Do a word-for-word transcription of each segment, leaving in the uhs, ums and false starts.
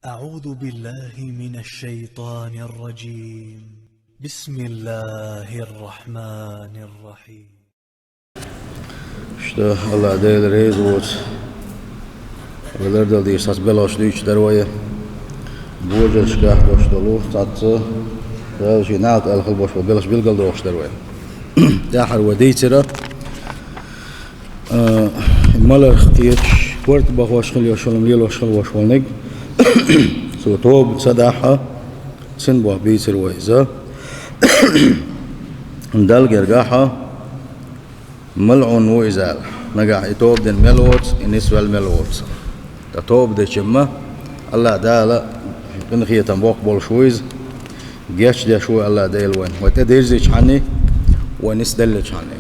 أعوذ بالله من الشيطان الرجيم. بسم الله الرحمن الرحيم. Иштта Аллах Дела реза воцу. Вай лардала дийша цхьацца белхаш дуьйцуш дара вай. Божаршкахь долуш долу цхьацца Дала шен наьлта аьлла хила болуш болу белхаш билгалдохуш дара вай. ТӀаьххьара вай дийцира, а, маларх кхеташ, корта бахош хила йиш йолу, лелош хила волуш волниг, цо тоба ца дахь, цуьнан боху бийцира вай иза. Далла гергахь, малъун ву иза аьлла. Нагахь и тоба дина мел воцу, и нисвелла мел воцу. Ткъа тоба дечуьнга Аллах Дала къинхетам боккха болуш ву иза. Гечдеш ву Аллах Дела вайна. Вай тӀедирзичхьана, вай нисделлачхьана.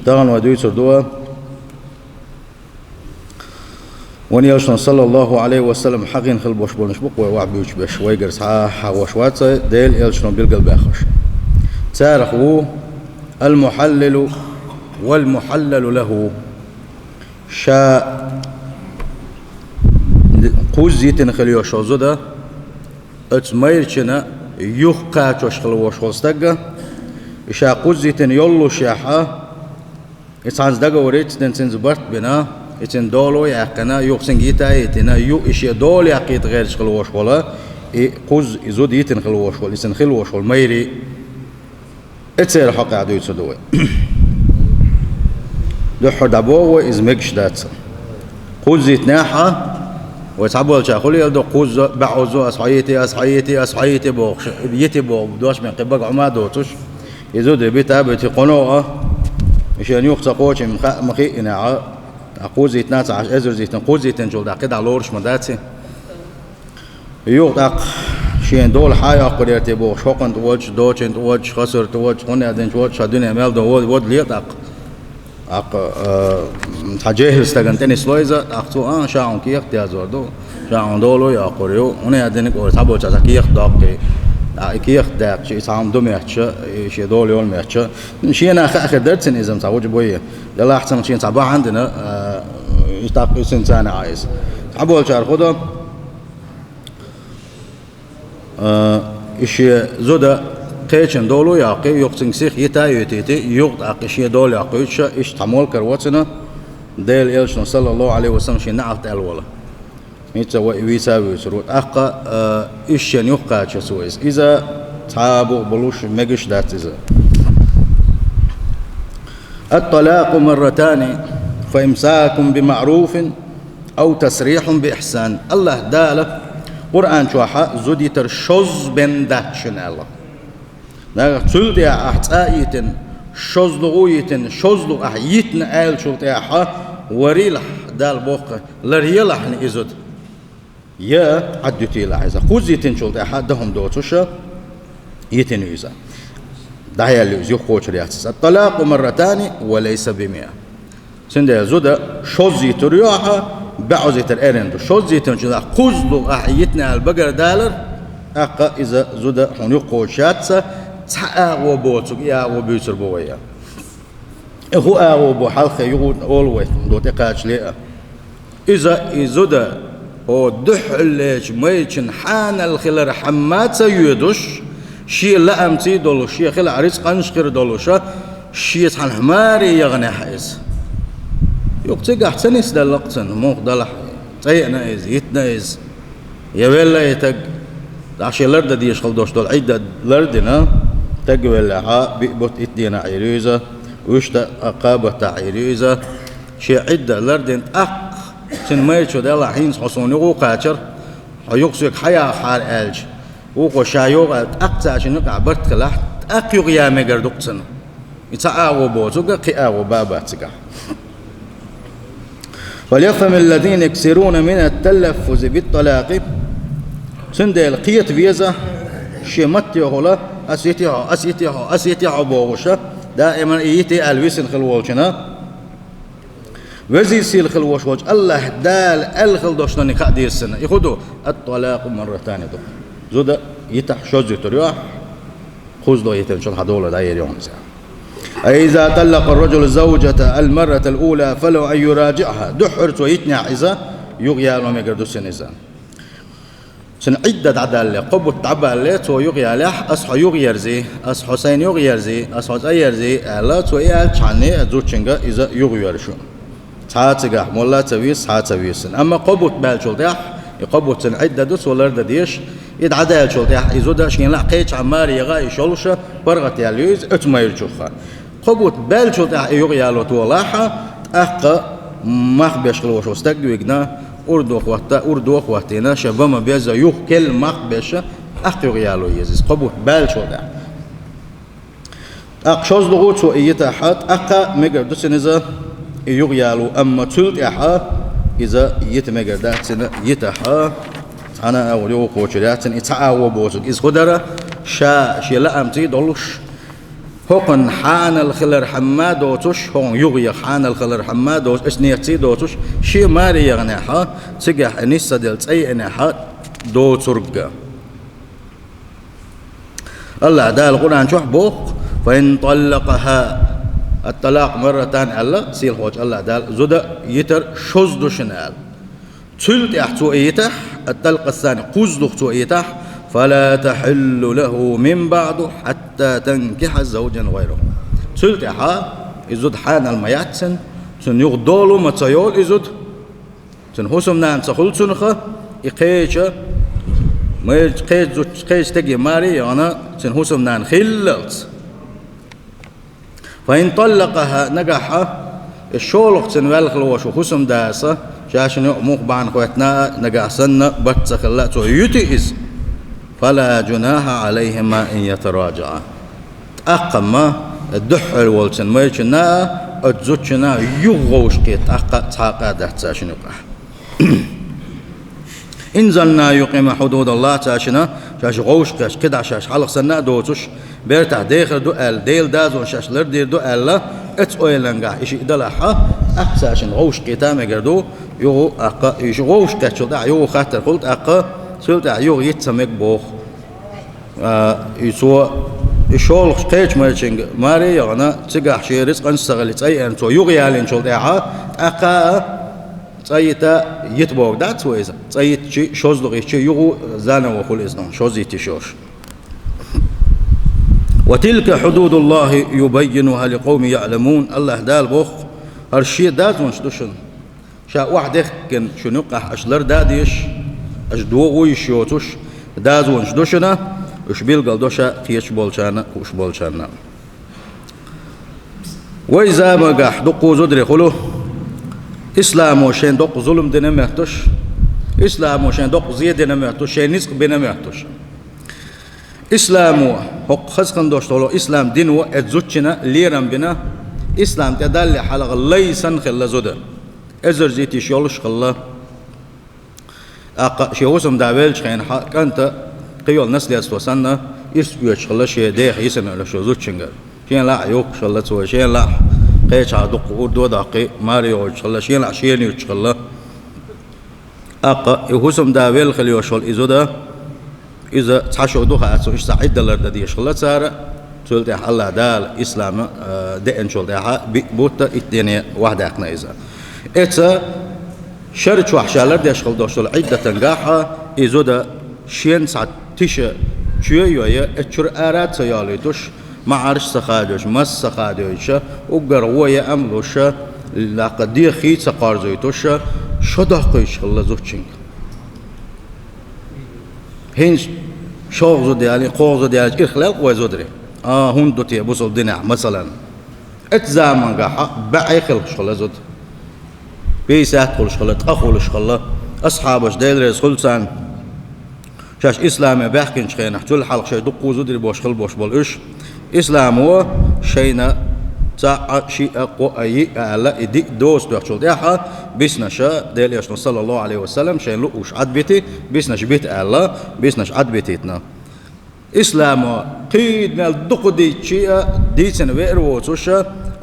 Тахана вай дуьйцур ду вай. Вайн Элчано, саллаллаху Ӏалайхи ва саллам, хьахийна хила болуш болнаш бу-кх вай охьабуьйцуш берш, вайгара схьа а хьахош вац Делан Элчано билгал баьхнарш. Царах ву: «Ал-мухьаллилу вал-мухьаллалу лаху». Ша кхузза йитина хила йолуш йолу зуда, оцу майрачунна юха кхачош хила волуш волу стаг, и ша кхузза йитина йоллушехь, и цхьаьнца договор йицдина, цуьнца барт бина, и цуьнан доло яьккхина, юха цуьнга йита а йитина, юха и шен дола яккхийта гӀерташ хила волуш волу, и кхузза, и зуда йитина хила волуш волу, и цуьнан хила волуш волу майрий. И церан хьокъехь дуьйцур ду вай. Дуьххьара дӀабоху вай, иза мегаш дац. Кхузза йитинехь, вай цхьаболчара хуьлийла ду, кхузза, бӀозза, ас хьо йити, ас хьо йити, ас хьо йити бохуш, йити боху дош бен кхин бага хӀума а доцуш. И зуда бита а бити, кхано а, и шена юха ца кхочу хаа ма хиъинехь, а кхузза йитина ца Ӏаш, эзар зийтина, кхузза йитинчул тӀаьхьа кхидӀа лоруш ма дац и. Юха тӀаккха шен дола хьан йоккхур яра те бохуш, хӀокхунна тӀе воьдуш, дочунна тӀе воьдуш, хасар тӀе воьдуш, хӀунда аьлла динчу воьдуш, ша дуьне мел дан вода, вода ле тӀаккха. ТӀаккха, а, цхьа жехӀил стагана тӀе нисло иза, тӀаккха цо, а, ша хьуна кехат язор ду, ша хьуна дола йоккхур ю, хӀунда аьлла динарг ора, цхьаболчара цхьа кехат доккхий, а, и кехат даьккхича, и цхьа хӀума ду моьттуш, и шен дола йолу моьттуш. Шена хаа хир дара цуьнан иза цхьа вуьжа буй. Делахь цунах шена цхьа бахьана дина, а, и тӀаккха и цуьнан царна Ӏа иза. Цхьаболчара хӀун до, а, и шен зуда кхечун дола а йоккхий, юха цуьнга сиха йита а йитийти, юха тӀаккха и шен дола йоккхуьйтуш, иштта цхьа молкара воцуьнан, Делан Элчано, саллаллаху Ӏалайхи ва саллам, шен наьӀалт аьлла волу. ХӀинца вай вийца а вуьйцур ву. ТӀаккха, а, иштта шена юхакхача цо иза. Иза цхьа а букъ болуш мегаш дац иза. «Ат-талакъу марратани, фа имсакун би маъруфин, ау тасрихьун би ихсан». Аллах Дала Къуръан чохь зуда йитар шозза бен дац шуна аьлла. Нагахь цул тӀаьхьа ахь цкъа а йитина, шозлагӀа а йитина, шозлагӀа ахь йитина аьллачул тӀаьхьа, варелахь, Дала боху, ларъелахьна и зуда. Я Ӏаддуьтийлахь иза. Кхузза йитинчул тӀаьхьа дан хӀума доцуш, йитина ю иза. ДӀаяьлла ю иза, юхакхочур яц иза. «Ат-талакъу марратани ва лайса би миа». Цундела зуда шозза йитур ю ахьа, бӀозза йитар эрна ду. Шозза йитинчул тӀаьхьа кхузза ду ахь йитина аьлла багардалар, тӀаккха иза зуда хьуна юхакхочуш яц, цхьа агӀо боцург, и агӀо буьйцур бу вай. И хӀун агӀо бу хьалххе юкъа олу вай, до тӀекхачале а. Иза, и зуда, хӀо дуьххьарлечу майрачун хьанал хилар хьамма ца йоьдуш, шен лаамций долуш, шен хилахь рицкъанаш хир долуша, шен цхьана хӀумаре яханехь иза. Юха цигахь ца нисделла-кх цунна, муха далахь, цӀеяна иза, йитина иза. Я велла и таг, дӀа шен лардан дезаш хила долуш долу Ӏидда лардина, таг веллехьа, биъ бутт итт дийнахь Ӏийр ю иза, вуьшта а кхаа баттахь Ӏийр ю иза, шен Ӏидда лардина тӀаккха, цуьнан майрачо делахь, хӀинца хьо суна юкъа кхачар, хьо юха соьга хьан яхахьара аьлча, вукхо ша йогӀу аьлла, тӀаккха цаьршинна юкъахь барт хилахь, тӀаккха юха я мегар ду-кх цунна. И цхьа агӀо боцург, кхин агӀо бан бац цигахь. «Фальяфхамиллазина юксируна минат-талаффузи бит-талакъи». Цундела кхета веза шен маттехула, ас йити хьо, ас йити хьо, ас йити хьо бохуша, даиман и йити аьлла висина хила волчунна. Везий-сийлахь хила волуш волчу Аллах Дала аьлла хила долчунна хаа деза цунна. И хӀун ду? «Ат-талакъу марратани» ду. Зуда йитахь шозза йитур ю ахь. КхузлагӀа йитинчул хьан дола дӀаер ю хьуна иза. «Иза таллакъа ар-раджулу завджатаху ал-марратал ула фалаху ан юраджиъха». Дуьххьара цо йитинехь иза, юхаяло мегар ду цунна иза. Цун Ӏидда дӀадалале, кхо бутт дӀабалале, цо юхаялехь, ас хьо юхаерзий, ас хьо сайна юхаерзий, ас хьо цӀаерзий, аьлла, цо и аьллачхьана а зудчуьнга иза юхайоьрзуш ю. Цхьа а цигахь молла а ца веза, цхьа а ца веза цунна. Амма кхо бутт баьллачул тӀехьа, и кхо бутт цун Ӏидда ду, цо лардан дезаш, и дӀадаьллачул тӀехьа, и зуда шена лаьа кхечахьа маре яха, и шолуша паргӀатъяьлла ю иза оцу майрачух. Кхо бутт баьллачул тӀехьа и юхаяло тохалахь, тӀаккха мах беш хила волуш волу стаг вигна, урдо хӀотта, урдо а хӀоттийна, шен бан ма-безза юха керла мах беш, тӀаккха юхаяло еза иза, кхо бутт баьллачул тӀехьа. ТӀаккха шозлагӀа цо и йитахь, тӀаккха мегар ду цунна иза и юхаяло, амма цул тӀаьхьа иза йита мегар дац цунна йитахь. Цхьана а агӀор юхакхочур яц цунна и цхьа агӀо боцург. Иза хӀун дара, ша шен лаамций долуш, хӀокхунна хьанал хилархьама а доцуш, хӀокхунна юхаяха хьанал хилархьама а доцуш, оцу нийятций а доцуш, шен маре яханехь, цигахь нисса делла цӀа еанехь доцург. АллахӀа Дала Къуръан чохь боху: «Фа ин таллакъахӀа», ат-талакъ марратан аьлла, сийлахьчу АллахӀа Дала, зуда йитар шозза ду шуна аьлла. Цул тӀаьхьа цо и йитахь, ат-талакъ ас-сани, кхозлагӀа цо и йитахь, «фала тахьиллу лахӀу мин баӀду хьатта танкихьа завжан гӀайрахӀу». Цул тӀаьхьа и зуда хьанал ма яц цунна, цунна юха долу ма ца йолу и зуда. Цуьнан хӀусамнана ца хуьлу цунах, и кхечу, майрачу кхечу зуд-, кхечу стаге маре а яхана, цуьнан хӀусамнана хиллалц. «Фа ин таллакъахӀа», нагахь, и шолгӀа цунна ваьлла хила волуш волу хӀусамдас, шаьшна юкъа муха бахьана хӀоьттина а, нагахь санна барт ца хилла а, цо юьти иза, «фала жунахьа Ӏалайхима ин ятараджаӀа». ТӀаккха-м дуьххьара волчун майрачунна а, оцу зудчунна а юха вовшахкхета тӀаккха цхьа а къа дац цаьршинна юкъахь. «Ин занна юкъима хьудудаллахӀ», цаьршинна шаьш вовшахкхетча, кхидӀа шаьш хьалха санна а доцуш, бертахь дехар ду аьлла, Делан дозанаш шаьш лардийр ду аьлла, оцу ойлангахь и шиъ далахь, тӀаккха цаьршинна вовшахкхета а мегар ду, юха, тӀаккха, и шиъ вовшахкхетчул тӀаьхьа юха хаттар хуьлу тӀаккха, цул тӀаьхьа юха йита ца мега боху. А, и цо, и шолгӀачу кхечу майрачуьнга маре а яхана, цигахь шен рицкъанаш ца хилла цӀа еана цо юхаялийначул тӀаьхьа, тӀаккха а цӀа йита, йита бохург дац вай иза. ЦӀа йитча, шозлагӀа йитча, юха заново хуьлу иза, шозза йита йиш йолуш. «Ва тилка хьудудуллахӀи юбаййинухӀа ликъавмин яӀламун», АллахӀа Дала боху, хӀара шен дозанаш ду шуна. Ша охьадехкина шуна юкъахь аша ларда а дезаш, аша догӀа а йиш йоцуш, дозанаш ду шуна, уьш билгал до ша кхеташ болчарна а, хууш болчарна а. Вай заманахь дуккха а зударий хуьлу, исламо шайна доккха зулам дина моьттуш, исламо шайна доккха зе дина моьттуш, шайна ницкъ бина моьттуш. Исламо, хӀокху хаза хинна долуш долу ислам дино оцу зудчунна лерам бина, ислам тӀедаллале хьалха лай санна хилла зуда. Эзарзийта йиш йолуш хилла. ТӀаккха шен хӀусамда веллачу хенахь кӀанта кхин йолу наследство санна, ирс оьцуш хилла шен дех йисина йолуш йолу зудчуьнгара. Шена лаахь юхкуш хилла цо, шена лаахь кхечахьа дуккха урдо а доккхий, маре йохуьйтуш хилла, шена лаахь шена юьтуш хилла. ТӀаккха и хӀусамда велла хила йолуш йолу и зуда, иза цхьа шо ду хаьа цунна, иштта Ӏидда лардан дезаш хилла цара, цул тӀаьхьа АллахӀа Дала ислам, а, деанчул тӀаьхьа биъ бутт а, итт ден а охьадаьккхина иза. Эца шара чохь ша лардеш хила долуш долу Ӏиддатангахь и зуда шен цхьа тиша чоь а йой, эца чуьра ара а ца йолуьйтуш, маӀарш а ца хадойтуш, мас а ца хадойтуш, уггар гӀо яа а ца луш, лакха дехий а ца кхорзуьйтуш, шо доккхуьйтуш хилла зудчуьнга. ХӀинца шолгӀа зуда ялий, кхоалгӀа зуда ялий, ирх лелла вай зударий. А, хӀунда ду те бусалба динехь, масалан? Эцу замангахь бӀе хилла хилла зуда. Пятьдесят хуьлуш хилла, ткъа хуьлуш хилла. Асхьабаш, Дела реза хуьлда царна, шаьш исламе баьхкинчу хенахь, цул хьалха шайн дуккха а зударий болуш хилла болуш болу уьш, исламо шайна цхьаъ а, шиъ а, кхоъ а, йиъ а аьлла, и диъ доса тоьхначул тӀаьхьа, биснаша, Делан Элчано, саллаллаху Ӏалайхи ва саллам, шайна луъуш Ӏадбити, биснаш бита аьлла, биснаш Ӏадбитийтина. Исламо кхийда мел дукха дийцча а, дийцина веар воцуш,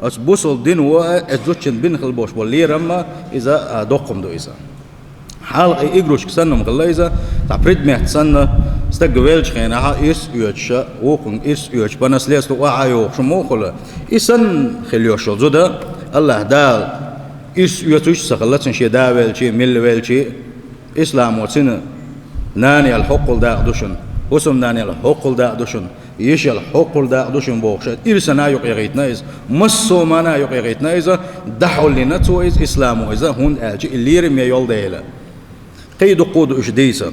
оцу бусалба дино а, оцу зудчунна бина хила болуш болу лерам а, иза, а, доккха хӀума ду иза. Хьалха и игрушка санна хӀума хилла иза, цхьа предмет санна, стаг веллачу хенахь ирс оьцуш, вукхунна ирс оьцуш, по наследству охьа а йохуш хӀума а хуьлу. И санна хила йолуш йолу зуда, АллахӀа Дала Ирс оьцуш ца хилла цун шен да велча а, милла велча а, исламо цун нанал хьокхул дакъа ду шуна, хӀусамнанал хьокхул дакъа ду шуна, йишал хьокхул дакъа ду шуна бохуш, ирсана юкъа яхийтина иза, массо а мана юкъа яхийтина иза, дӀахьуллина цо иза, исламо иза, хӀунда аьлча и лераме йолу дела. Кхин дуккха а ду уьш дийца.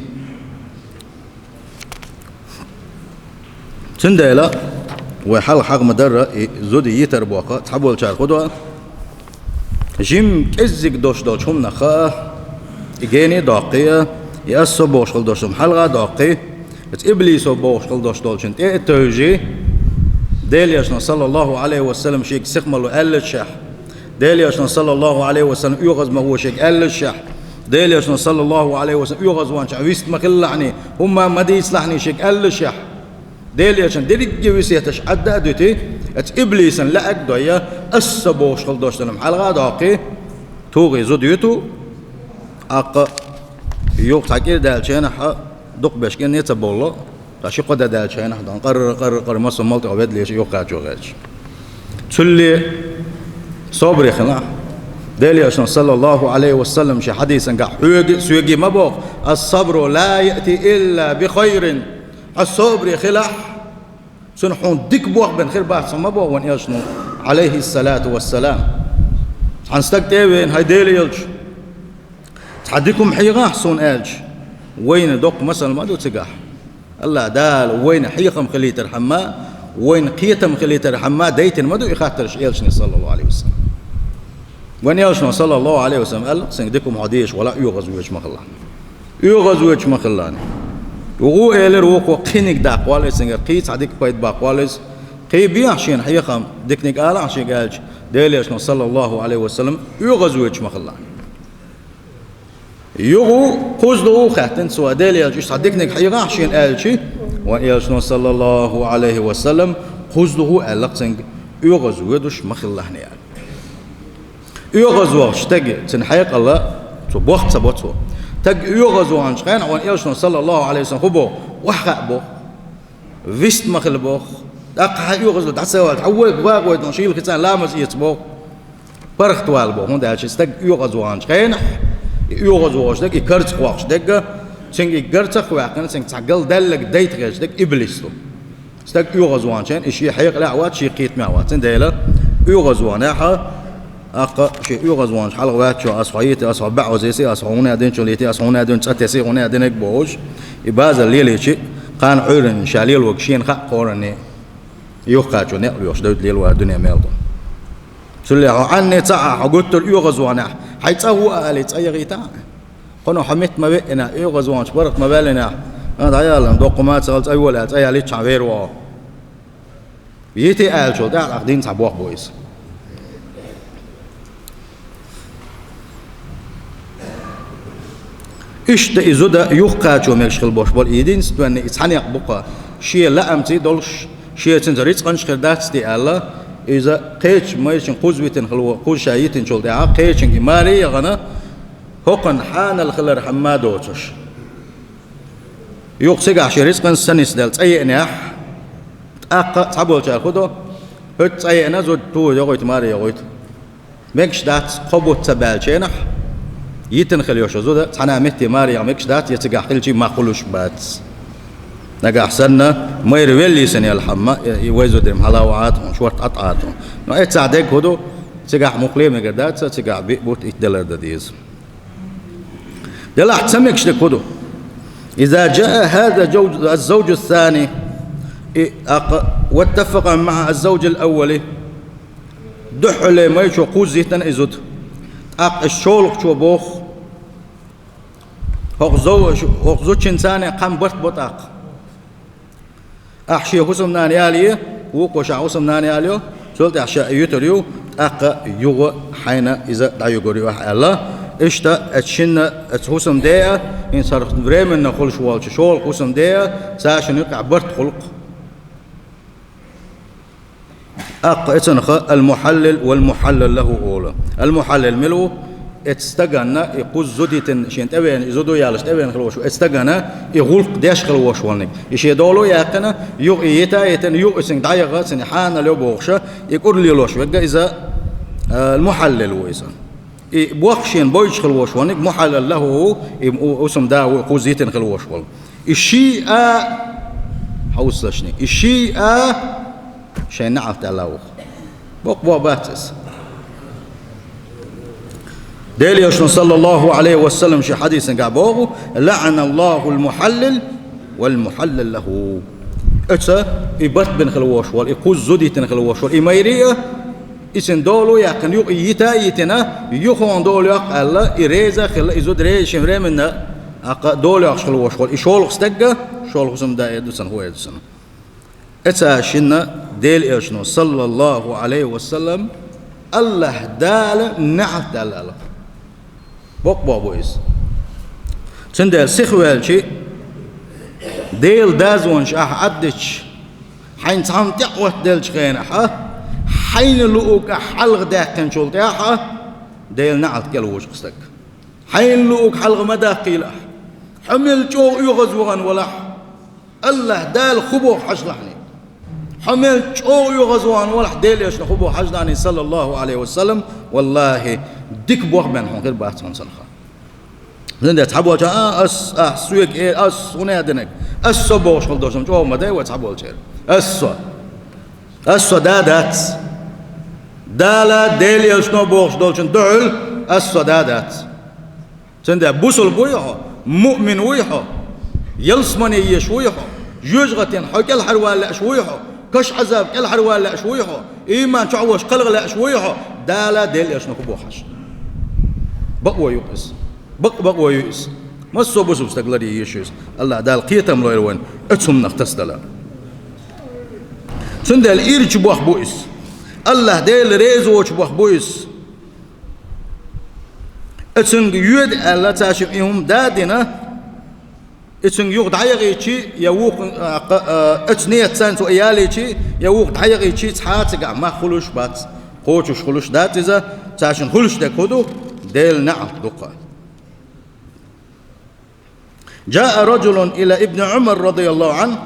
Цундела вай хьалха хьагӀ ма-дарра, и зуда йитар боху цхьаболчара хӀун до, жимма кӀеззиг долуш долчу хӀуманах а, и гене а доккхий а, и ас со бохуш хила долчун хьалха а доккхий, иза иблисо бохуш хила долуш долчун тӀе а тевжий, Делан Элчано, саллаллаху Ӏалайхи ва саллам, шега сиха ма ло аьллачехь, Делан Элчано, саллаллаху Ӏалайхи ва саллам, оьгӀаз ма гӀо шега аьллачехь, Делан Элчано, саллаллаху Ӏалайхи ва саллам, оьгӀазваханчохь вист ма хилалахьний, хӀумма ма дийцалахьний шега аьллачехь, Делан Элчанан дерриге весеташ Ӏадда а дуьтий, оцу иблисан лаьӀаг а дой, ас со бохуш хила долчун хьалха а доккхий, тухий зуда ю ту, аккха юха цхьа кӀира даьллачу хенахь дукха беш кӀира ца боллу, ткъа ши-кхо де даьллачу хенахь дан къарра, къарра, къарра, массо а малтӀехь ведлеш юхакхачо гӀерташ. Цуьлле собаре хилахь. Делан Элчано, саллаллаху Ӏалайхи ва саллам, шен хьадисангахь хьоьга а, соьга а ма боху: «Ас-сабру ла яъти илла би хайрин». Хьо собаре хилахь, цунах хьуна дика бохбен хир бац хьуна ма боху вайн Элчано, Ӏалайхиссалату вассалам. Цхьана стаг тӀе а веана: «ХӀай Делан Элча, цхьа дика хӀума хьехахь суна», — аьлча, вайна доккха масал ма ду цигахь. АллахӀ Дала вайна хьехам хилийтархьама, вайна кхетам хилийтархьама дайтина ма ду и хаттарш Элчане, саллаллаху Ӏалайхи ва саллам. Вайн Элчано, саллаллаху Ӏалайхи ва саллам, аьлла: «Сайга дика хӀума хьо дезаш валахь, оьгӀазвоьдуш ма хилалахь». ОьгӀазвоьдуш ма хилалахь. Вукхо элира, вукхо кхиниг даккхавала иза цуьнгара, кхин цхьа дика пайда баккхавала иза, кхин бехьа шена хьехам, диканиг алахьа шега аьлча, Делан Элчано, саллаллаху Ӏалайхи ва саллам, оьгӀазвоьдуш ма хилалахь. Юха кхуза дукха хаьттина цо, Делан Элча, иштта цхьа диканиг хьехахь шена аьлча, вайн Элчано, саллаллаху Ӏалайхи ва саллам, кхуза дукха аьлла цуьнга, оьгӀазвоьдуш ма хилалахь аьлла. ОьгӀазвахча стаг, цуьнан хьекъал, цо боху ца бо цо. Стаг оьгӀазваханчу хенахь вайн Элчано, саллаллаху Ӏалайхи ва саллам, хӀун боху? Охьахаа боху. Вист ма хила боху. ТӀаккха хьан оьгӀазвахча дӀа ца вала, хьан вайга вагӀа вайта, шийла хи царна ламаз эца боху. ПаргӀат вала боху, хӀунда аьлча стаг оьгӀазваханчу хенахь, и оьгӀазваханчу стаг, и карзах воккхуш дерг, цуьнга и карзах ваьккхина, цуьнга цхьа галдаьлларг дайта хезаш дерг иблис ду. Стаг оьгӀазваханчу хенахь, и шен хьекъалехь вац, шен кхетамехь вац. Цундела оьгӀазваханехь, аккха шен оьгӀазваханчу хьалха ваьччо: «Ас хьо йити, ас хьо баьӀоза еси, ас хьо хӀунда динчул йити, ас хӀунда динчу цӀа теси, хӀунда динарг», — бохуш, и базар лелийча, кхана Ӏуьйранна ша лелорг шена хаьа кхоранне, юхакхачо некъ лоьхуш девдда лелавар дуьне мел ду. Цуьллехь хьо Ӏанне ца Ӏа, хьо гуттар а оьгӀазваханехь, хьайн цӀа хӀу а алий, цӀа яхийта а. Кхунах хьо митта ма веънехь, оьгӀазваханчу паргӀат ма ваьллинехь, а, дӀаяла, доккха ма ца хилла, цӀа йола аьлла, цӀа ялийча, хьан вер вогӀу. Йити аьллачул тӀаьхьа дин цхьа бохбо иза. Иштта и зуда юхакхачо мегаш хила бош болу единственный и цхьа некъ бу-кх, шен лаамца долуш, шен цуьнца рицкъанаш хир дац те аьлла, иза кхечу майрачун кхуза витина хила во, кхуза ша йитинчул тӀаьхьа кхечуьнга и маре а яхана, хӀокхунна хьанал хилархьама доцуш. Юха цигахь шен рицкъанца санисделла цӀа еънехь, тӀаккха цхьаболчара хӀун до, хӀоьттина цӀа еъна, зуда тухур йогӀуьйту, маре йогӀуьйту. Мегаш дац, кхо бутт ца баьллачу хенахь, йитина хила йолуш йолу зуда цхьана а метте маре яха мегаш дац, я цигахь хилча а ма хуьлуш бац. Нагахь санна майра велла йисина елхьама, и вайн зуда-м хьала а ваьӀа тхуна, шортта Ӏа а тхуна. Но эццахь дерг хӀун ду, цигахь мукъале а мегар дац, цигахь биъ бутт итт далар дан деза. Делахь ца мегаш дерг хӀун ду? إذا جاء هذا الزوج الثاني، и, аккха, واتفق مع الزوج الأول، дуьххьарле майрачо кхузза йитина и зуда. ТӀаккха и шолгӀачо боху: «ХӀокху зо-, хӀокху зудчуьнца а кхин барт бо тӀаккха. Ахь шен хӀусамнана ялае, вукхо шен хӀусамнана ялайо, цул тӀаьхьа ша юьтур ю, тӀаккха юха хьайна иза дӀаюьгур ю ахь», — аьлла. Иштта оцу шинна, оцу хӀусамден а, хӀинца хӀара временно хуьлуш волчу шолгӀа хӀусамден а, цаьршинна юкъахь барт хуьлу-кх. ТӀаккха оцунах ал-мухьаллил вал-мухьаллал лахӀу олу. Ал-мухьаллил мила ву? Оцу стаганна, и кхузза зуда йитина, шена тӀевеана, и зуда ялош тӀевеана хила волуш ву, оцу стагана и гӀуллакх деш хила волуш волниг. И шен долу а яьккхина, юха и йита а йитина, юха и цуьнга дӀаяха, цуьнан хьанал йо бохуша, и кӀур лелош верг иза, а, мухьаллил ву иза. И боккха шена бойчу хила волуш волниг, мухьаллал лахӀу, и у-, хӀусамда ву, кхузза йитина хила волуш волу. И шиъ а, хьовсалаш, и шиъ а шайн неӀалт аьлла ву. Боккха бохам бац иза. Делан Элчано, саллаллаху Ӏалайхи ва саллам, шен хьадисангахь боху: «ЛаӀаналлахул мухьаллил вал мухьаллал лахӀу». Оцу и барт бина хила волуш волу, и кхузза зуда йитина хила волуш волу, и майре а, и цуьнан дола а яьккхина, юха и йита а йитина, юха хьуна дола йоккху аьлла, и реза а хилла, и зуда реза шен временна, тӀаккха дола йоккхуш хила волуш волу, и шолгӀа стаг а, шолгӀа хӀусамда эр ду цунна, хӀун эр ду цунна. Оцу шинна Делан Элчано, саллаллаху Ӏалайхи ва саллам, АллахӀ Дала неӀалт аьлла аьлла. Боккха бохам бу иза. Цундела сихвелча, Делан дозанаш ахь Ӏаддича, хьайна цхьамма тӀе а оттаделлачу хенахь, хьайна луург ахь хьалха даьккхинчул тӀаьхьа, Делан неӀалт кӀел вужу-кх стаг. Хьайна луург хьалха ма даккхийла ахь. Хьо мел чӀогӀа оьгӀазвахана валахь, АллахӀ Дала хӀун боху хьажалахь. Хьо мел чӀогӀа оьгӀазвахана валахь, Делан Элчано хӀун боху хьажалахь, саллаллаху Ӏалайхи ва саллам, валлахӀи, дика бохам бен хьуна хир бац хьуна цунах. Цундела цхьаболчара: «А, ас, а, соьга эр, ас, хӀун а динарг, ас со бохуш хила долчунна чӀогӀа ма дай вай цхьаболчара. Ас со. Ас со да дац. Дала, Делан Элчано бохуш долчунна дуьхьал ас со да дац». Цундела бусалба вуй хьо, муъмин вуй хьо, ялсамане езаш вуй хьо, жоьжахатин хьо кӀелхьарвала лаьаш вуй хьо, каш Ӏазап кӀелхьарвала лаьаш вуй хьо, иман чохь волуш кхалха лаьаш вуй хьо, Дала, Делан Элчано хӀун боху хьажа. Бакъо ю иза. Бакъ-бакъо ю иза. Массо а бусалба стаг ларъян еза иза. АллахӀ Дала кхетам лойла вайна оцу хӀуманах тасадала. Цундела ирча бохам бу иза. АллахӀ Дела реза воцу бохам бу иза. Оцуьнга йоьду аьлла, цаьршимма и хӀума да а дина, и цуьнга юха дӀаяхийчи, я вукху, а, кха-, а, оцу нийятца цо ялийчи, я вукху дӀаяхийчи, цхьа а цигахь мах хуьлуш бац, кхочуш хуьлуш дац иза, цаьршинна хуьлуш дерг хӀун ду? Делан неӀалт ду-кх. جاء رجل إلى ابن عمر رضي الله عنه.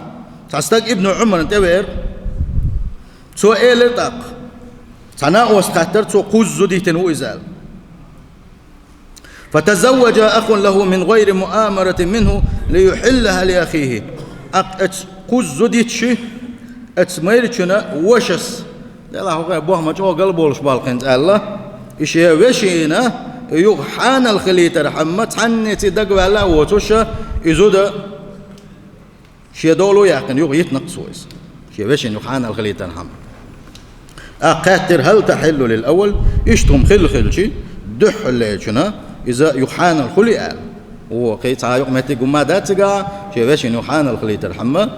Цхьа стаг Ибн Ӏумарна тӀе веара. Цо элира тӀаккха. Цхьа накъост хаьттира, цо кхузза зуда йитина ву иза аьлла. فتزوج أخ له من غير مؤامرة منه ليحلها لأخيه. ТӀаккха оцу кхузза зуда йитча, оцу майрачун вашас, делахь хӀокху бохам чӀогӀа галболуш болу хӀинца аьлла, и шен вешина юха хьанал хилийтархьама, цхьаннеца дагаваьлла а воцуш, и зуда шен дола а яьккхина, юха йитина-кх цо иза. Шен вешина юха хьанал хилийтархьама. ТӀаккха хаьттира: هل تحل للأول؟ Иштта хӀума хилла хилча, дуьххьарлечунна иза юха хьанал хуьлий аьлла. О, кхин цхьа юкъаметтиг хӀума дац цигахь, шен вешина юха хьанал хилийтархьама.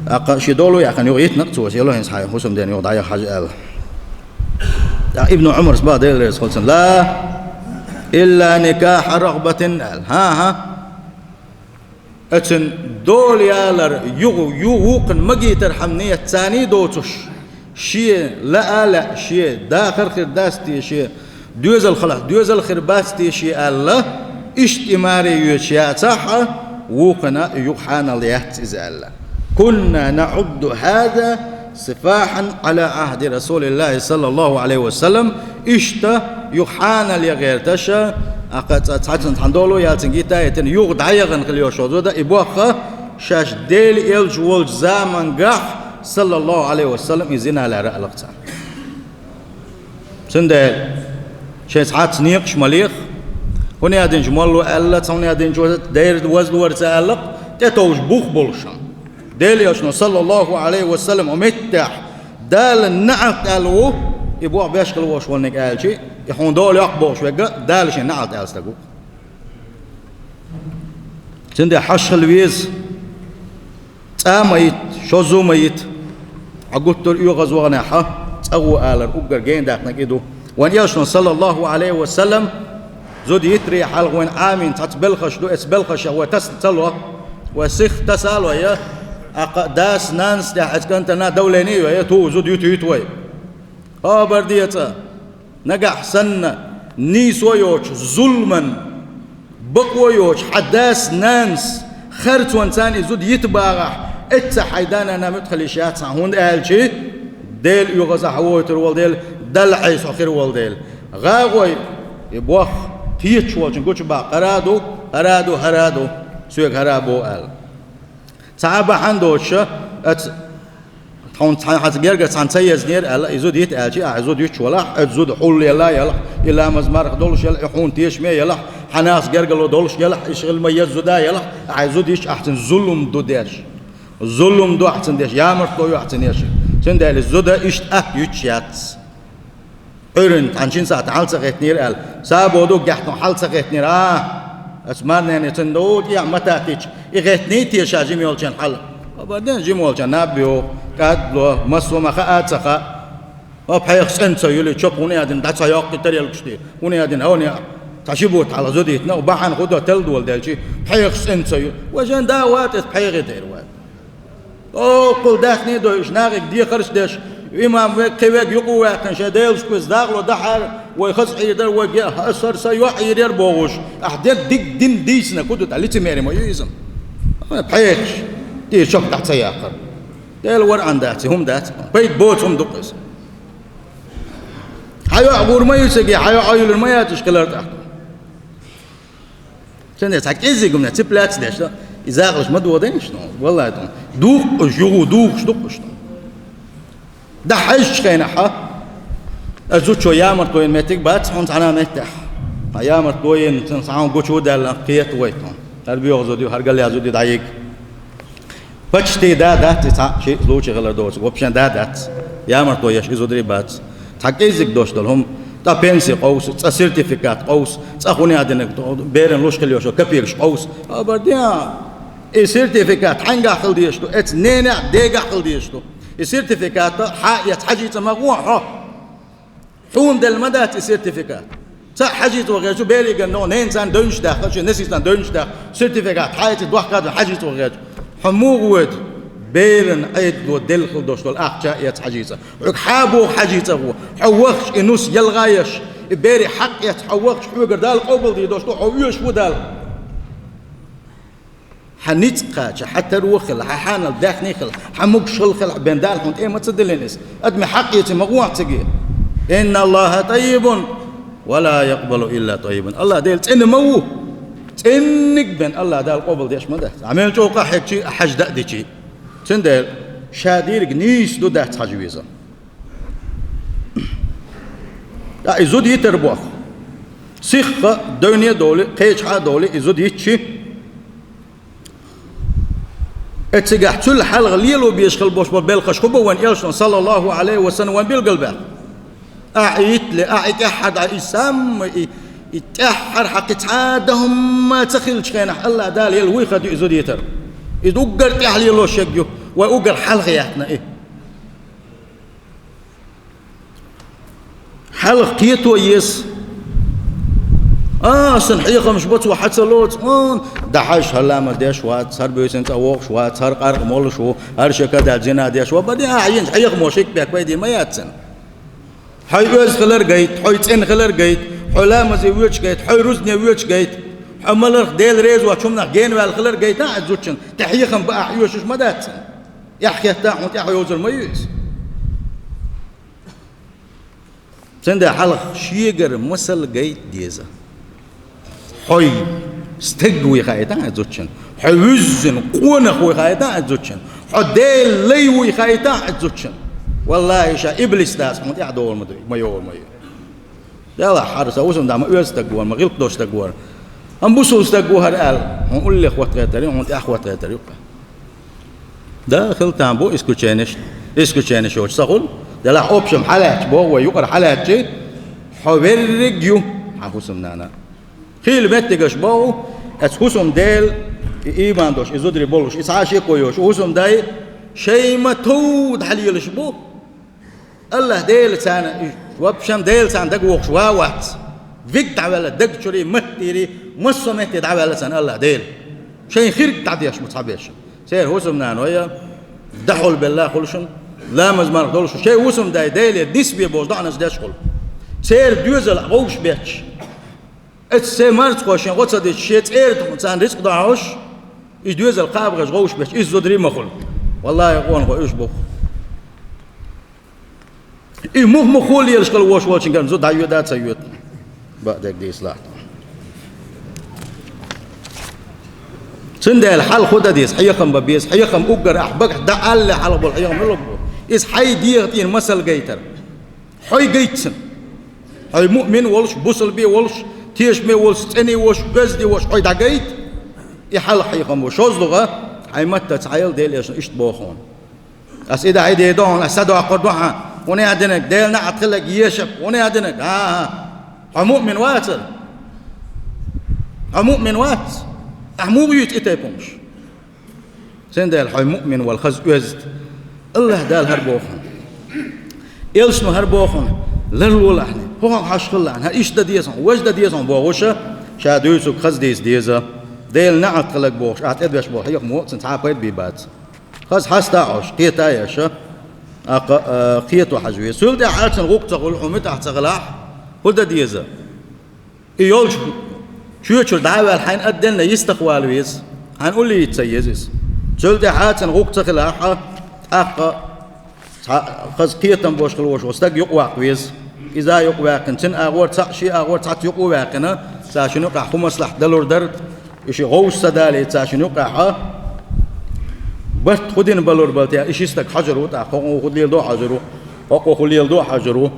ТӀаккха шен дола а яьккхина, юха йитина-кх цо иза, яло хӀинца хьайн хӀусамдена юха дӀаяха хьажа аьлла. ТӀаккха Ибн Ӏумарс боху, Дела реза хуьлда цунна: لا، إلا نكاح رغبة аьлла. ХӀан-хӀа. Оцуьнан дола ялар юха, юха вукхунна магийтархьама нийятца доцуш, шен лаа а лаьа, шен дахар хир дац те, шен доьзал хилахь доьзал хир бац те шен аьлла, иштта и маре йоьдуш яцахь а, вукхунна юха хьанал яц иза аьлла. كنا نعد هذا سفاحا على عهد رسول الله صلى الله عليه وسلم. Иштта юха хьанал ян гӀерташ, тӀаккха цхьа-, цхьаьна цхьана дола а яьлла, цуьнга йита а йитина, юха дӀаяхана хила йолуш йолу зуда, и боху, шаьш Делан Элча волчу замангахь, саллаллаху Ӏалайхи ва саллам, и зина лаьара аьлла-кх цара. Цундела шайн цхьацца некъаш ма леха, хӀун яздинчу молло аьлла, цхьа хӀун яздинчу дайра вазлора ца аьлла-кх, тӀетовжа бух болуш хӀума. Делан Элчано, саллаллаху Ӏалайхи ва саллам, хӀокху меттехь Дала неӀалт аьлла ву, и боху беш хила волуш волниг аьлчи, и хьуна дола йоккху бохуш верг а Дала шен неӀалт аьлла стаг ву. Цундела хьаш хила веза, цӀа а ма йита, шозза а ма йита, хьо гуттар а оьгӀаз ваханехь, цӀа гӀо алар уггар гена даьккхинарг и ду. Вайн Элчано, саллаллаху Ӏалайхи ва саллам, зуда йитаре хьалха вайн Ӏамийна цхьацца белхаш ду, эцу белхашах вай таса ца ло, вай сих таса а ло, я, тӀаккха дас-нанас тӀехь эцу кӀантана давление а йо, я, ту зуда юьту-юьту вай. Хабар де цкъа, нагахь санна, нийсо а йоцуш, зуламан, бакъо а йоцуш, хьан дас-нанас харцонца и зуда йита багӀахь, эццахь хьайн да-нана муьтӀахь хила йиш яц хьан, хӀунда аьлча Делан оьгӀаза хьан вохуьйтур волу дела, Далла Ӏеса хьо хир волу дела. ГӀагӀой, И бох кхеташ волчун гучу бакъ хӀара ду, хӀара ду, хӀара ду, соьга хӀара бу аьлла. Цхьа а бахьана доцуша, аца, тхьуна цхьа хьаца герга цхьана ца езнера аьлла, и зуда йита аьлчи, ахьа и зуда йиташ валахь, аца зуда хьулла елла елахь, и ламаз марха долуш елахь, и хьуна тешаме елахь, хьан нахаца герга ло долуш елахь, и шиъ хила ма еза зуда елахь, ахьа и зуда йича ахьа цунна зулум ду деш. Зулум ду ахьа цунна деш, ямартло ю ахьа цунна еш. Цундела и зуда иштта атта йиташ яц. Ӏуьйранна цхьана шина сахьтана хьала ца гӀеттинера аьлла. Сабо ду гехтон хьала ца гӀеттинера. А, аса марнене цунна ду, тӀехьа ма таттича, и гӀеттиний те ша жима йолчун хьала? Хабар ден жима волчун наб йоху, кӀадло, массо ма хаа а ца хаа. О, пхьегӀас цӀена ца юли, чопа хӀуна а дина, дӀа ца йоккхий тарелкаш тӀе. ХӀуна а дина, хӀуна а. Цхьа ши бутт хьала зуда йитина, бахьана хӀун до телла дола делчи, пхьегӀас цӀена ца ю. Важан да ватӀа, пхьегӀе тера ватӀа. Оккхул даьхни а дойуш, нахе дехарш а деш, имам вег, кхин вег юкъа а ваьккхина, шайн Делаш кхуьйсу дакъало дахьара, вай хаза Ӏийр дара, вай ге-, аса, са йоӀ Ӏийр яра бохуш, ахьа дерг диг дина дийцина, кху ду тӀа лицемерие ма ю иза. ПхьегӀаш, тӀера чопа дӀа ца яккхар. Дела вара ан дац, хӀума дац, пайда боцу хӀума ду-кх иза. Хьан йоӀ гӀур ма ю цига, хьан йоӀ Ӏойуьллур ма яц уьш хилар тӀаккха. Цундела цхьа кӀеззиг хӀуманна цепляться деш ду, и закъалш ма догӀу дайна шуна, валлахӀи, тӀом. Духуш, юху духуш ду-кх шуна. ДӀахьаьжча хенахь, аса зудчо ямартло йина меттиг бац хьуна цхьана а меттехь. Хьан ямартло йина, цунна цхьа хӀума гучу а даьлла, кхета вай тхуна. ХӀара боьха зуда ю, хӀара галъяьлла зуда ю дӀайига. Почти да дац и цхьаъ, шиъ случай хилар доцург, вообще да дац. Ямартло еш и зударий бац. Цхьа кӀеззиг дош долу хӀума, цкъа пенси къовса, цкъа сертификат къовса, цкъа хӀуна а дина, берана луш хила йолуш йолу капекаш къовса. Хабар де, и сертификат хьаьнгахь хила дезаш ду, эца ненехь, дегахь хила дезаш ду. И сертификат хьа а эца хьажийца ма гӀо хьо. Хьуна делла ма дац и сертификат. Цхьаъ хьажийца ван гӀерташ ву, берийн ган ногӀу ненан царна девнаш даьккха, шен несий царна девнаш даьккха, сертификат хьаэций дохка а хьажийца ван гӀерташ. Хьо муха воьду? Беран Ӏедало делла хила долуш долу ахча эца хьажийца. Хьоьга хьан боху хьажийца гӀо? Хьо вахча и нус ялгӀа еш, и берийн хьакъ эца хьо вахча, хьоьгара Дала къобалдийр долуш ду, хьо оьшуш ву Далла. Хьан ницкъ кхача, хьан таро хила, хьан хьанал даьхни хила, хьан могушалла хила, бен Дала хьуна тӀе ма ца диллина иза. Адамийн хьакъ эций ма гӀо ахь цига. Инна Аллаха таййибун, ва ла якъбалу илла таййибан. Аллах Дела цӀена ма ву. ЦӀенниг бен Аллах Дала къобалдеш ма дац. Ӏамел чӀогӀа къахьегчий, хьажа а дичий. Цундела ша дийриг нийса ду дац хьажа веза. ТӀаккха и зуда йитар боху. Сихха, девне а довлий, кхечахьа а довлий, и зуда йитчи, эцигахь цул хьалха лело безаш хила болуш болу белхаш хӀун бу вайн элчано, саллаллаху Ӏалайхи ва саллам, вайн билгалбаьккхи? Ахь и йитле, ахь и тӀаьххьара дӀа, и самма, и, и тӀаьххьара хьан кхин цхьа а дан хӀумма ца хилчу хенахь, Аллах Дала елла вуй хадо и зуда йитар. Иза уггар тӀаьхьа лело шег ю, вай уггар хьалха яьккхина и. Хьалха кхето еза. А, сан хьехамаш бац, ван хьан ца лоцу, а, дӀахьажа, хӀара ламаз деш вац, хӀара буьйсанна цӀа вогӀуш вац, хӀара къаркъа молуш ву, хӀара ши кадал зина деш вац, бан де, а, хьан йина хьехамо шик бек пайдина ма яц цуьнан. Хьо оьзда хилар гайта, хьо цӀена хилар гайта, хьо ламазе воьдуш гайта, хьо рузбане воьдуш гайта, хьо маларх Дела реза воцчу хӀуманах генаваьлла хилар гайта, а, зудчун, тӀе хьехам бан ахь оьшуш ма дац цуьнан. Эхь хетта а хьуна тӀаьхьа йовзар ма ю иза. Цундела хьалха шегара масал гайта деза. Хьо стаг вуй хаийта а зудчун, хьо вуьззина къонах вуй хаийта а зудчун, хьо Делан лай вуй хаийта а зудчун. Валлахи, ша иблис дац хьуна тӀаьхьа догӀур ма ду, ма йогӀур ма ю. Делахь хьара сан хӀусамда ма оьзда стаг вара, ма гӀиллакх долу стаг вара. Амма бусулба стаг ву хӀара аьлла, хьуна уллех хӀоттахетар ю, хьуна тӀаьхьа хӀоттахетар ю-кх. Да, хила там бу исключенеш. Исключенеш йоцуш ца хуьлу. Делахь общем хьалаьцча боху вай, юкъара хьалаьцча, хьо верриг ю хьан хӀусамнана. Хийла меттигаш боху, эцу хӀусамдела, и ийман долуш, и зударий болуш, и цхьа а шеко йоцуш, хӀусамдай шайн ма-тов дӀахьалелаш бу. Аллах Дела царна, и вообще Дела царна дагавогӀуш ван вац. Виг дӀаваьлла, даг чуьра, маттера, массо а метте дӀаваьлла царна Аллах Дела. Шайн хирг дӀадеш бу цхьаберш. Церан хӀусамнана вай, дӀахьулбелла хуьлу шуна, ламаз марха долуш, шайн хӀусамдай Деле нисбе бохуш доӀанаш деш хуьлу. Церан доьзал вовшахбетташ. Эцу церан марзхо шен гӀо ца дича, шен цӀера тӀе царна рицкъ дохьуш, и доьзал кхаба хезча вовшахбетташ, иза зударий ма хуьлу. Валлахи, къонахой уьш бу-кх. И мух-муха лелаш хила вош волчуьнгара зуда дӀайоьду а ца йоьду. Бакъдерг дийцалахь. Цундела хьалха хӀун дан деза, хьехам бан беза, хьехам уггар ахь багахь дӀаалале хьалха бола хьехам хӀун бу? Иза хьай дегӀа тӀера масал гайтар. Хьой гайта цунна. Хьой муъмин волуш, бусалба волуш, тешаме волуш, цӀене волуш, оьзда волуш хьой дӀагайта. И хьалха хьехам бу. ШозлагӀа, хьайн маттаца хьайла, Делан Элчано иштта боху хьуна. Ас и дӀа хьайде ду хьуна, ас садоккхур ду хьан. ХӀунда аьлла динарг, Делан неӀалт хиларг ешарг, хӀунда аьлла динарг? ХӀан-хӀа. Хьо муъмин вацара? Хьо муъмин вац? Ахьа муха юьйцу и тайпа хӀумаш? Цундела хьой муъмин вала хаза оьзда. АллахӀ Дала хӀара боху хьуна. Элчано хӀара боху хьуна. Ларлолахь хьуна. ХӀокхунах хьожуш хилалахь хьуна. ХӀара иштта дан деза хьуна, важа дан деза хьуна бохуш, ша дуьйцург хаза дийца деза. Делан неӀалт хиларг бохуш, ахьа тӀедоьссуш болу хьехам вон а цунна цхьа а пайда бийбац. Хаза хьаста а хьожуш, кхета а еш, аккха, а, кхето хьажа веза. Цул тӀаьхьа цуьнан гӀуллакх ца хуьлу, хьуна муьтӀахь ца хилахь, хӀун дан деза? И йолчу чоьчура дӀа а ваьлла, хьайна а денна йистах вала веза. Хьайна уллехь ца еза иза. Цул тӀаьхьа цуьнан гӀуллакх ца хилахь, тӀаккха цхьа хаза кхетам болуш хила волуш волу стаг юкъаваккха веза. Иза а юкъаваьккхина, цуьнан агӀор цхьаъ, шен агӀор цхьаъ юкъаваьккхина, цу шинна юкъахь хӀун маслахьат далур дара, и ши гӀовшаш ца далийта, цу шинна юкъахь барт хӀун дина балур бара те, и ши стаг хьожур ву тӀаккха, хӀокхо хӀун леладо хьожур ву, хӀокхо хӀун леладо хьожур ву.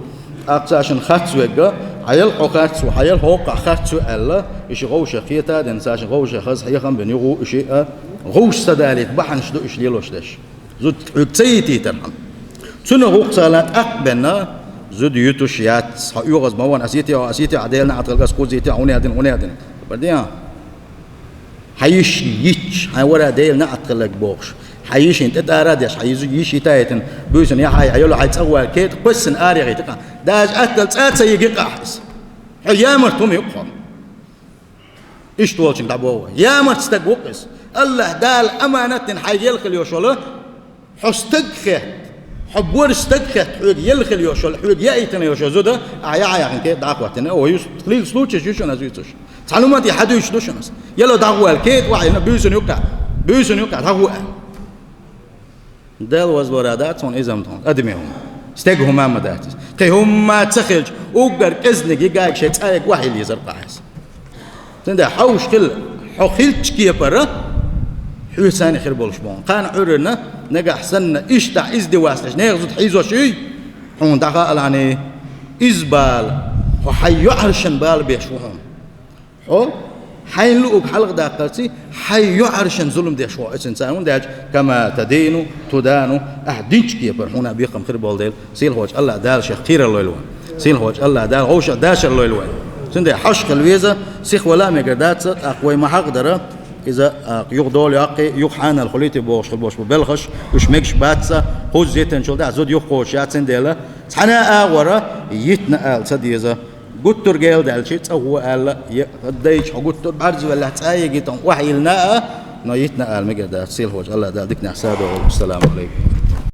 ТӀаккха цу шинна харц вегга, хьан ял хьо харц ву, хьан ял хӀокхахь харц ву аьлла, и ши гӀовшах кхета а дина, цу шинна гӀовшах хаза хьехам бина юха ву, и ши а гӀовшаш ца далийта бахьанаш ду и ши лелош дерш. Зуда хьоьга ца йитийтархьама. Цуьнан гӀуллакх ца хилахь тӀаккха бен, зуда юьтуш яц. Хьо оьгӀаз ма ван, ас йитехь, ас йитехь, Делан неӀалт хиларг, ас кхуза йитехь, хӀунда аьлла дина, хӀунда аьлла дина. Бар де хьан? Хьан йиш йитча, хьайн вара Делан неӀалт хиларг бохуш. Хьан йишина тӀе тӀара а деш, хьан йиш йита а йитина, буьйсанна яхьа а яхьа, йолу хьайн цӀа а ваьлла, кхетта кхоьссина арахьа йита кхаъ. Даже аттал цӀа а ца йигна кхаъ иза. Хьо ямарта хӀума ю-кх хьо. Иштта волчуьнга дӀабоху вай. Ямарта стаг ву-кх иза. АллахӀ Дала аманат дина хьайга елла хила йолуш йолу, хьо стаг хетта, хьо бора стаг хетта, хьоьга елла хила йолуш йолу, хьоьга яийтина йолуш йолу зуда, ахьа яхьа яхьина кхетта дӀа а хӀоттийна. О, ю-, хилийла случайш ю шуна ас дуьйцуш. Цхьана хӀуманна тӀе хьан дуьйцуш ду шуна ас? Яло дӀахӀоттийна, кхетта ваьлла, буьйсанна юккъехь, буьйсанна юккъехь дӀахӀоттийна. Дала вазвара дац хьуна иза-м тхуна, адамийн хӀума. Стеган хӀума ма дац иза. Кхин хӀумма ца хилча, уггар кӀезниге гайга шайн цӀа яга охьайилла езар-кх ахьа иза. Цундела хьовш хила, хьо хиллачу кепара, хьоьца а хир болуш бу хьуна. Кхана Ӏуьйранна, нагахь санна, иштта издевательстваш, нехан зуда хьийзош юй, хьуна дӀахаалахьаний, иза бала, хьо хьайн йоӀаршна бала беш ву хьуна. Хьо хьайн луъург хьалхадаккхарций, хьайн йоӀаршна зулам деш ву хьо оцу царна, хӀунда аьлча, кама тадину тудану, ахьа динчу кепара хьуна бекхам хир болу дела, сийлахьчу АллахӀ Дала шех кхерар лойла вайн. Сийлахьчу АллахӀ Дала вовшах дашар лойла вайн. Цундела хьожуш хила веза, сиха вала а мегар дац, тӀаккха вай ма-хьагӀ дара, иза, а, юха дола йоккхий, юха хьанал хуьлий те бохуш хила болуш бу белхаш, уьш мегаш бац, кхузза йитинчул тӀаьхьа зуда юхакхочуш яц, цундела цхьана а агӀора йитина ала ца деза. Гуттар гел даьлча, цӀа хӀу аьлла, я дайча хьо гуттар бӀарзвеллехь, цӀа а йигийтина охьайиллина а, но йитина ала мегар дац, сийлахьчу АллахӀ Дала диканехь садогӀийла. Ассаламу Ӏалайкум.